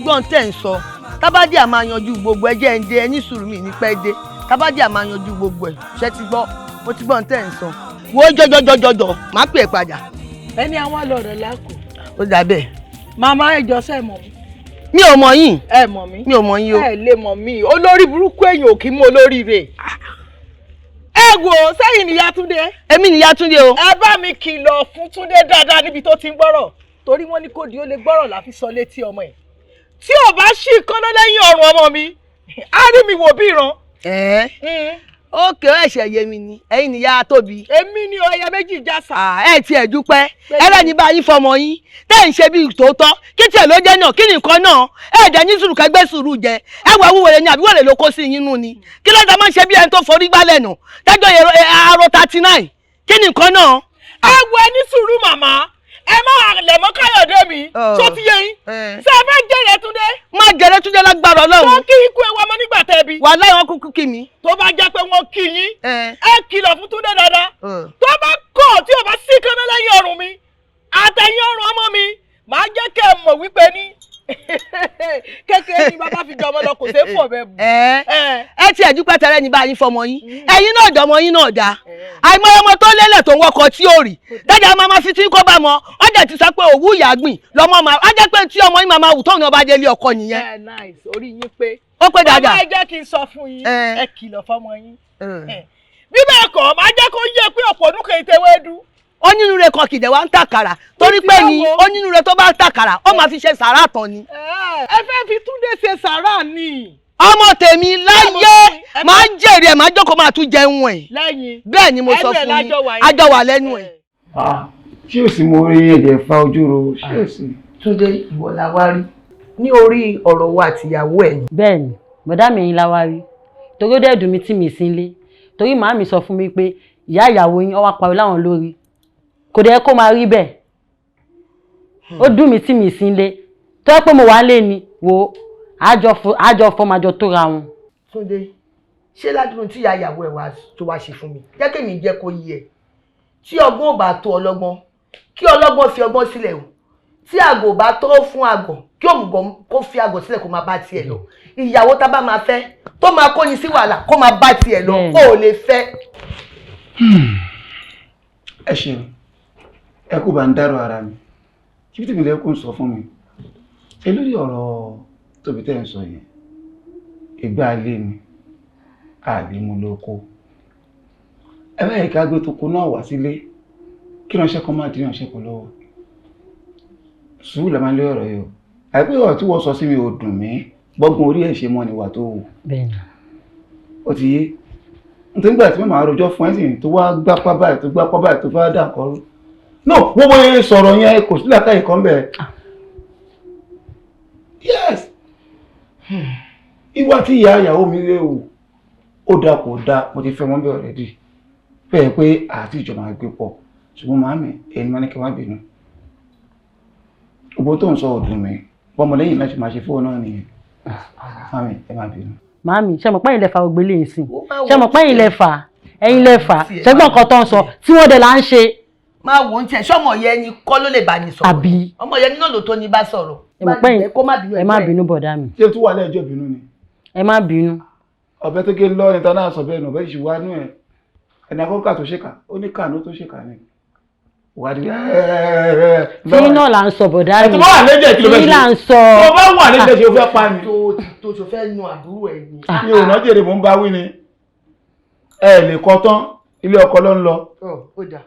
gbọ́n tẹ̀ ń sọ. Tábàdì à máa yanjú gbogbo ẹ, jẹ́ ń dé, ẹ ní sùúrù, mi ní pẹ́ dé. Tábàdì à máa yanjú gbogbo ẹ. Ṣé ti gbọ́? Mo ti gbọ́n tẹ̀ ń sọ. Wo, jọjọjọjọjọ, má pè é padà. Ẹni àwọn lọ̀rọ̀ lákò. Ó dà bẹ́ẹ̀. Màmá, ẹjọ sẹ mọ̀ mí? Mi ò mọ̀ yín. Ẹ mọ̀ mí? Mi ò mọ̀ yín o. Ẹ lè mọ̀ mí. Olórí burúkú èèyàn ò kí mú olórí rẹ̀. Ẹ wò ó, sẹ́yìn ni Yátúndé. Èmi ni Yátúndé o. Ẹ bá mi kìlọ̀ fún Túndé dáadáa níbi tó ti ń gbọ́rọ̀, torí wọ́n ní kò di ó lè gbọ́rọ̀ láfi sọ létí ọmọ ẹ̀. Tí ò bá ṣì kánná lẹ́yìn ọ̀rùn ọmọ mi, á rí mi wò bí ìran. Ẹ̀ẹ́, ókè, ó ẹ̀ṣẹ̀ yé mi ni, ẹ̀yin ni ìyá Tóbi. Èmi ni ọyẹ méjì jásà. Ẹ tiẹ̀ dúpẹ́, ẹlẹ́ni bá yín fọmọ yín tẹ́ ń ṣe bí tòótọ́. Kí tiẹ̀ ló jẹ́ náà? Kí nìkan náà ẹ dẹ̀ ní sùúrù, kẹgbẹ́ sùúrù jẹ. Ẹ wọ ẹwú wẹrẹ ni àbí wẹrẹ ló kó sí yín nú ni? Kí ló dé máa ń ṣe bí ẹni tó forí gbálẹ̀ nù tẹ́jọ́ aró 39? Kí nìkan náà? Ẹ wo, ẹ ní sùúrù, màmá. Ẹ má lẹ̀ mọ́ Káyọ̀dé mi. Tó ti yé yín? Ṣé ẹ fẹ́ jèrè Túndé? Má jèrè Túndé lágbára Ọlọ́run. Tó kí ikú ewu ọmọ nígbà tẹ̀bi. Wàláhì, wọn kúkú kí mi. Tó bá jẹ́ pé wọ́n kí yín, ẹ kìlọ̀ fún Túndé dáadáa. Tó bá kọ̀, tí ò bá sí kánná lẹ́yìn ọrùn mi àtẹ̀yìn ọrùn ọmọ mi, màá jẹ́ kẹ́ ẹ mọ̀ wípé ní kékeré ni bàbá fi jọ ọmọ lọ, kò sí fọ̀ bẹ́ẹ̀ bù. Ẹ tiẹ̀ dúpẹ́ tẹ́rẹ́ ní bá yín fọmọ yín. Ẹ̀yin náà dọ̀mọ yín náà dáa. Àìmọye ọmọ tó lélẹ̀ tó ń wọkọ̀ tí ò rí dájà máa ma fi tí kò bá mọ ọjà ti sọ pé òwú ìyá gbìn lọmọ máa á jẹ́ pé tí ọmọ yín máa ma wù tóun náà bá délé ọkọ nìyẹn. Ẹ nice, orí yín pé. Ó pé dáadáa. Ọmọ, ẹ jẹ́ kí n sọ fún yín, ẹ kìlọ̀ fọmọ yín. Bí bẹ́ẹ̀ kọ́, máa jẹ́ kó yé pé ọ̀pọ̀ ọdún kìí tewédú. Onínúure kan kìdẹ̀ wá ń tàkàrà, torí pé ní onínúure tó bá ń tàkàrà, ó máa fi ṣe sàrà tán ni. Ẹ fẹ́ fi Túndé ṣe sàrà ni. Ọmọ tèmi láyé, máa ń jèrè ẹ̀, máa jókòó, máa tún jẹun ẹ̀. Lẹ́yìn. Bẹ́ẹ̀ ni mo sọ fún yín, àjọ wà lẹ́nu ẹ̀. Ṣé ò sí? Mo rí ẹ̀jẹ̀ fa ojú ro, ṣé ò sí? Túndé, ìwọ la wá rí ní orí ọ̀rọ̀ wa àtìyàwó ẹ̀ ni. Bẹ́ẹ̀ni, bọ̀dá mi, ẹ̀yin la wá rí, torí ó dẹ̀ dùn mí tí mi sí nílé, torí màámi sọ fún mi pé ìyá ìyàwó yín ó wá pariwo láwọn lórí. Kò dẹ̀ kó máa rí bẹ́ẹ̀. Ó dùn mí tí mi sí nílé. Tó yẹ pé mo wà lé ni, wo, àjọ fọmọ, àjọ tó ra wọn. Túndé, ṣé ládùúgbò tí ìyá ìyàwó ẹ̀ wá tó wá ṣe fún mi, jẹ́ kí èmi jẹ́ kó yé ẹ: tí ọgbọ́n ò bá tó ọlọ́gbọ́n, kí ọlọ́gbọ́n fi ọgbọ́n sílẹ̀ o. Tí àgọ̀ ò bá tó fún àgọ̀, kí òmùgọ̀ kó fi àgọ̀ sílẹ̀, kó máa bá tiẹ̀ lọ. Ìyàwó tá bá máa fẹ́ tó máa kóni sí wàhálà, kó máa bá tiẹ̀ lọ, kó o lè fẹ́. Ẹ ṣeun, ẹ kú bá ń dárò ara mi kí tèmi lẹ́kùn sọ fún mi. Ṣe lórí ọ̀rọ̀ Tóbi tẹ́ ń sọ yẹn, ìgbà ilé mi àlè mú lóko, ẹ báyìí ká gbé toko náà wá sílé, kí ránṣẹ́ kan má dín ránṣẹ́ kan lọ́wọ́. Sùúrù la máa ń lé ọ̀rọ̀ yìí o. Àìpé ọ̀rọ̀ tí wọ́n sọ sí mi ò dùn mí. Gbọ́gbọ́n orí ẹ̀ ṣe mọ́ ni wà tó wù. Ó ti yé, nítorí nígbà tí màá rojọ́ fún ẹ sì tó wá gbápá báyìí, tó gbápá báyìí, tó fẹ́ dà kọ́rú no, gbogbo yẹn sọ̀rọ̀ yẹn, kò sí làákàyè kan bẹ́ẹ̀. Yes, ìwà tí ìyá ìyàwó mi lé o, ó dáa kò dáa, mo ti fẹ́ wọn bẹ́ẹ̀ already, bẹ́ẹ̀ pé àti ìjọba máa gbé pọ̀. Ṣùgbọ́n màámi, ẹni máa ní kí wọ́n bínú. Gbogbo tó ń sọ ò dùn mí. Bọ́mọlẹ́yìn náà ṣe máa ṣe fóònù náà nìyẹn. Màámi, ẹ má bínú. Màámi, ṣe mọ̀ pé ẹ̀yin lẹ fa gbogbo eléyìí sìn? Ṣe mọ̀ pé ẹ̀yin lẹ fà, ẹ̀yin lẹ fà? Ṣẹ́gbọ́n nǹkan tó ń sọ tí wọ́n dẹ̀ là ń ṣe. Máa wò ó, ń tiẹ̀ sọ́mọ yẹn ni kọ́ ló lè bá ní sọ̀rọ̀? Àbí? Ọmọ yẹn náà ló tó ní bá sọ̀rọ̀. Ẹ mọ̀ pé Kó má bínú. Ẹ má bínú, bọ̀dá mi. Ṣé o tún wà lẹ́jọ́ bínú ni? Ẹ má bínú. Ọ̀bẹ tó gé lọ ní tán náà sọ bẹ́ẹ̀ nù, ọ̀bẹ yìí wá nú ẹ̀. Ẹni akọ́kà tó ṣèkà, ó ní kànú tó ṣèkà ni. Wádìí. Tí náà là ń sọ, bọ̀dá mi. Ẹ tó bá wà lẹ́jẹ̀, kí ló fẹ́ Tí ṣe? là ń sọ. Tó bá wà lẹ́jẹ̀, ṣe o fẹ́ pa ni? Tó fẹ́ nu àbúrò ẹ̀ ni. Mi ò ná jèrè, mò ń bá wí ni. Ẹ lè kọ tán, ilé ọkọ ló ń lọ. Ó dà.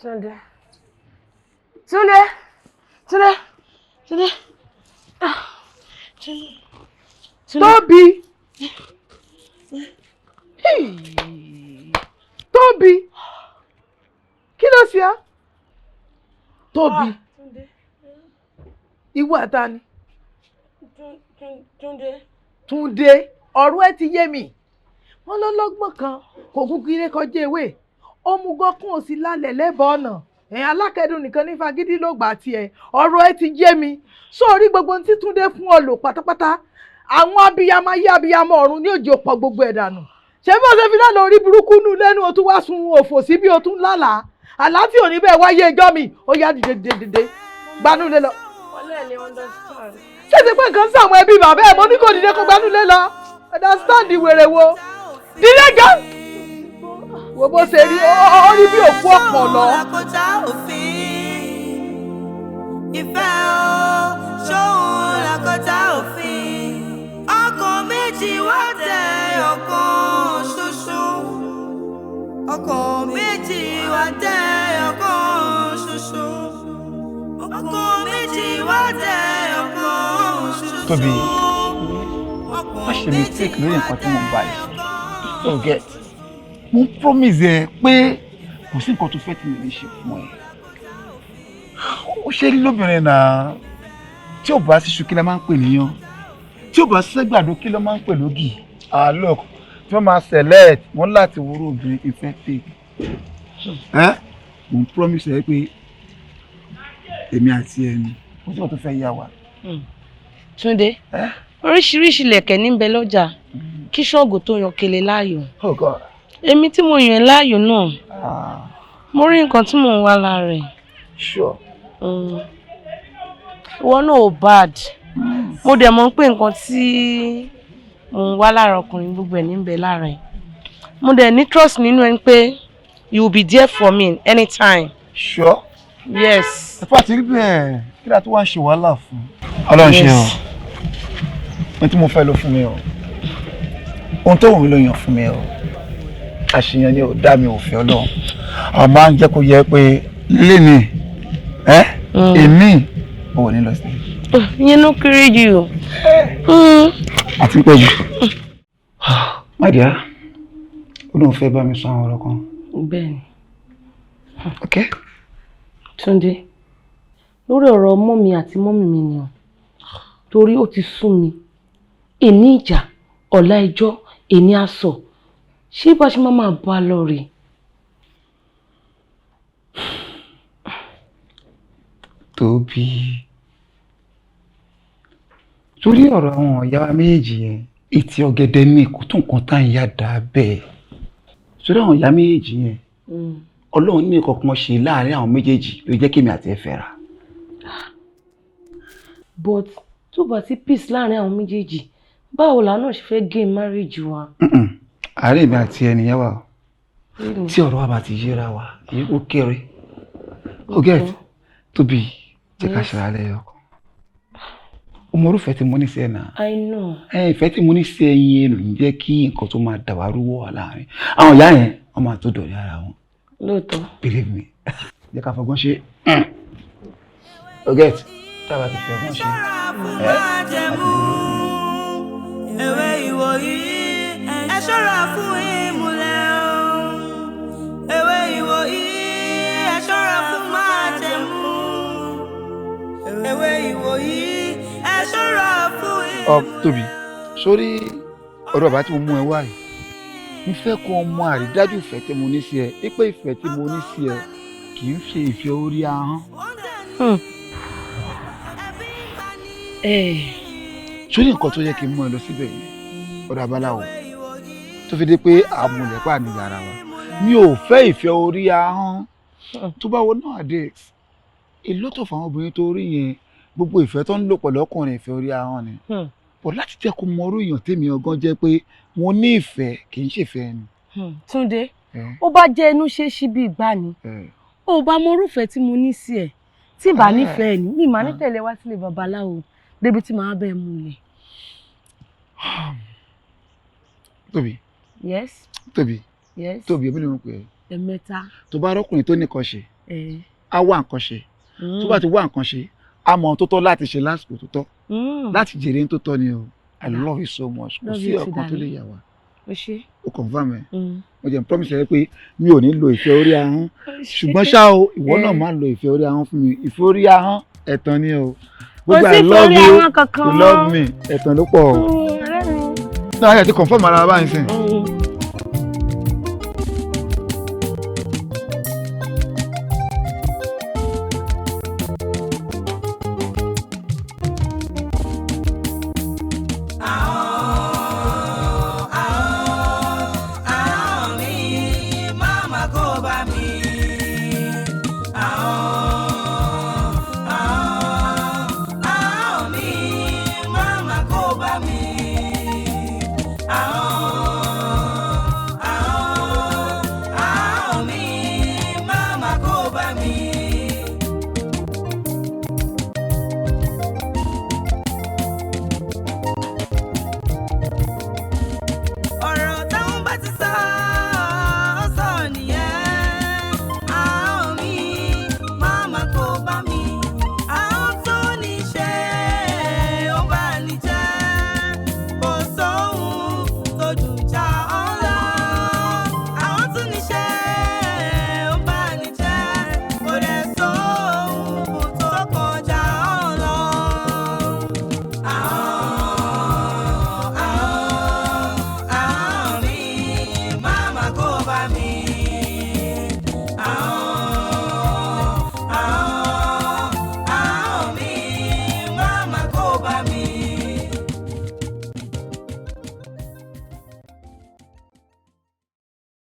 Túndé. Túndé. Túndé. Túndé. Ah, Túndé. Tóbi. Tóbi. Kí ló ṣe á? Tóbi. Ìwọ àtàní. Túndé. Túndé, ọ̀rọ̀ ẹ ti yé mi. Wọ́n lọ́lọ́gbọ̀n kan kò kúkú ilé kọjá ewé. Òmùgọ̀ kún òsì lálẹ́ lẹ́bàá ọ̀nà. Ẹ̀yìn alákẹ́dùn nìkan ní fagídí ló gbà tiẹ̀. Ọ̀rọ̀ ẹ ti yé mi. Sórí gbogbo ohun tí Túndé fún ọ lò pátápátá, àwọn abiyamọ ayé, abiyamọ ọ̀run ní òjò pọ̀ gbogbo ẹ̀ dànù. Ṣé bí wọ́n ṣe fi lálẹ́ orí burúkú nù lẹ́nu, o tún wá sun òfò sí bí o tún lálàá àlá tí ò ní bẹ́ẹ̀ wáyé ẹjọ́ mi. Ó yá, dìde, dìde, dìde, gbanú lé lọ. Wọlé lè understand. Ṣé ti pé nǹkan sí àwọn ẹbí bàbá ẹ̀? Mo ní kò dìde kó gbanú lé lọ. Understand wèrè wo? Dìde gan. Wo bó ṣe rí, ó rí bí òkú ọ̀pọ̀lọ́. Làkọjá òfin ìfẹ́ o, ṣóun làkọjá òfin. Ọkàn méjì wá tẹ ọ̀kan ṣoṣo, ọkàn méjì wá tẹ ọ̀kan ṣoṣo, ọkàn méjì wá tẹ ọ̀kan ṣoṣo. Tóbi, má ṣe mistake lórí nǹkan tí mo ń bá ẹ sọ. You get? Mo ń promise ẹ pé kò sí nǹkan tó fẹ́ tí mi lè ṣe fún ẹ. Ó ṣe rí lóbìnrin náà, tí ò bá síṣu, kí la máa ń pè níyàn? Tí ò bá sẹ́gbàdo, kí ló máa ń pè lógì? Ah, look, tí wọ́n máa select wọ́n láti wúrò obìnrin ìfẹ́ take ẹ́. Mo ń promise ẹ pé èmi àti ẹni, kò sí nǹkan tó fẹ́ yá wa. Túndé, oríṣiríṣi ìlẹ̀kẹ̀ ní bẹ lọ́jà kí Ṣàngó tó yan kele láàyò. Oh God. Èmi tí mo yàn ẹ́ láàyò náà, mo rí nǹkan tí mò ń wá lára ẹ̀. Sure. Ìwọ náà ò bad. Mo dẹ̀ mọ̀ pé nǹkan tí mò ń wá lára ọkùnrin, gbogbo ẹ̀ ní bẹ lára ẹ̀. Mo dẹ̀ ní trust nínú ẹ pé you will be there for me anytime. Sure. Yes. Ẹ̀fọ́ àti rí bẹ́ẹ̀, kí la tó wá ń ṣe wàhálà fún? Ọlọ́run ṣe o. Ohun tí mo fẹ́ ló fún mi o. Ohun tó wù mí ló yàn fún mi o. Àṣeyàn ni ò dá mi, ò fẹ́ Ọlọ́run. Àwọn máa ń jẹ́ kó yẹ pé léni ẹ́, èmi ò ní lọ sí. Ìyẹn ló kéré jù. Àti pẹ́ jù. My dear, ó lóun fẹ́ bá mi sọ àwọn ọ̀rọ̀ kan. Bẹ́ẹ̀ni. Ok. Túndé, lórí ọ̀rọ̀ ọmọ mi àti mummy mi ni o, torí ó ti sú mi. Èní ìjà, ọ̀la ẹjọ́, èní àsọ̀. Ṣé bá ṣe máa máa bá a lọ rèé? Tóbi, torí ọ̀rọ̀ àwọn ìyá wa méjèèjì yẹn, ìtì ọ̀gẹ̀dẹ̀ ní kò tó nǹkan tá à ń yá dà bẹ́ẹ̀. Torí àwọn ìyá méjèèjì yẹn, Ọlọ́run ní nǹkan ṣe láàrin àwọn méjèèjì ló jẹ́ kémi àti ẹ fẹ́ra. But tó bá sí peace láàrin àwọn méjèèjì, báwo làwọn náà ṣe fẹ́ gain marriage wa? Àárín èmi àti ẹnìyẹn wà o. Tí ọ̀rọ̀ wa bá ti yéra wa, èyí kò kéré. O get? Tóbi, jẹ́ ká ṣe alẹ́ ọkàn. O mọ orúfẹ́ tí mo ní sí ẹ náà. I know. Ẹ ìfẹ́ tí mo ní sí ẹ yẹn ló ń jẹ́ kí nǹkan tó máa dà wá rú wọ̀ láàrin. Àwọn ìyá yẹn, wọ́n máa tó dọ̀rẹ́ ara wọn. Lóòótọ́. Believe me. Jẹ́ ká fọgbọ́n ṣe. O get? Tá a bá ti fi ọgbọ́n ṣe. Májẹ̀mú ewé ìwòyí, ẹ ṣọ́ra fún ìmùlẹ̀ o. Ewé ìwòyí, ẹ ṣọ́ra fún májẹ̀mú. Ewé ìwòyí, ẹ ṣọ́ra fún Ọ Tóbi, sórí ọ̀rọ̀ bàbá tí mo mú ẹ wá yìí, mo fẹ́ kó o mọ àrídájú ìfẹ́ tí mo ní sí ẹ, pé ìfẹ́ tí mo ní sí ẹ kì í ṣe ìfẹ́ orí ahọ́n. Sórí nǹkan tó yẹ kí n mú ẹ lọ síbẹ̀ yẹn, ọ̀dọ̀ abaláwo tó fi dé pé àmúlẹ̀pà ní yàrá wa, mi ò fẹ́ ìfẹ́ orí ahọ́n. Tó bá wo nowadays, a lot of àwọn obìnrin tó rí yẹn, gbogbo ìfẹ́ tó ń lò pẹ̀lú ọkùnrin, ìfẹ́ orí ahọ́n ni. But láti jẹ́ kó mọ orú èèyàn tèmi ọgán jẹ́ pé mo ní ìfẹ́, kì í ṣèfẹ́ ẹni. Túndé, ó bá jẹ́ inú ṣe ṣí bí ìgbà ni, ó bá mọ orúfẹ́ tí mo ní sí ẹ. Tí n bá nífẹ̀ẹ́ ni, mi máa ní tẹ̀lé wá sílé babaláwo débi tí màá bẹ́ẹ̀ múlẹ̀. Tóbi. Yes. Tóbi. Yes. Tóbi, èmi ni mo pè é. Ẹ̀mẹ́ta. Tó bá rọ́kùnrin tó ní nǹkan ṣe, á wá nǹkan ṣe. Tó bá ti wá nǹkan ṣe, á mọ ohun tó tọ́ láti ṣe lásìkò tó tọ́ láti jèrè ohun tó tọ́ ni o. I love you so much. Kò sí ọ̀kan tó lè yà wá. O ṣe. O confirm ẹ. Mo jẹ́ promise ẹ pé mi ò ní lo ìfẹ́ orí ahọ́n, ṣùgbọ́n ṣá o, ìwọ náà máa lo ìfẹ́ orí ahọ́n fún mi. Ìfẹ́ orí ahọ́n, ẹ̀tàn ni o. Gbogbo I love you, you love me, ẹ̀tàn ló pọ̀ o. Náà ayọ̀ ti confirm ara wa báyìí sìn.